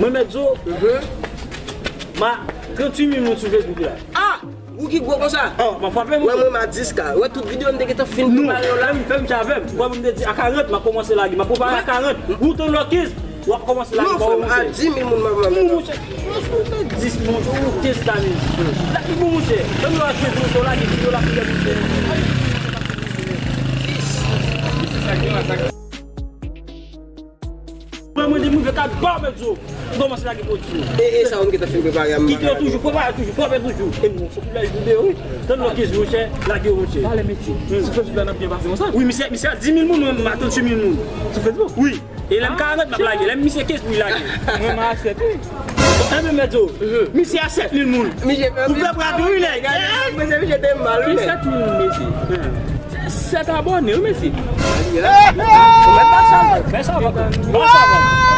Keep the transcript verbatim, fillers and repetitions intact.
Mwen mèt di w, ma tranntuit mil moun sou Facebook la. Ah! Ou ki gwo konsa? Oh, m ap frape, mwen. Wè mwen ma dis K. Wè tout videyo m te gentan fin prepare yo la. Fè m, fè m javè m. Wè mwen te di a karant, m ap kòmanse lage. M ap prepare a karant. Ou te lò kenz, w ap kòmanse lage. Non, frè m, a dis mil moun m ap mande. Monchè, lòske ou fè dis, monchè, ou kenz la menm. Lage pou monchè. Fè m lò kenz, monchè, ou lage videyo la pou lè monchè. Mwen, mwen di mwen fè kat ba mèt zo. Ou kòmanse lage pwodui yo. E, e sa ou m gentan fin prepare a m. Kite yo toujou, prepare toujou, frape toujou. E mwen, se pou lè videyo, wi. Tann lò kenz, monchè, lage yo, monchè. Pale mesye. Sou Facebook la n ap byen pase konsa. Wi, misye, misye a dis mil moun, mwen, m a tranntuit mil moun. Sou Facebook? Wi. E lè m karant, m ap lage. Lè m misye kenz pou l lage. Mwen, m a sèt, wi. Enben, mèt zo. Misye a sèt mil moun. Misye fè. Ou fè bravo, wi, nèg. Misye te mal, wi, nèg. Sèt mil moun, mesye. Sèt abòne, wi, mesye. Ou mèt pa sa, mèt. Fè sa, fè sa.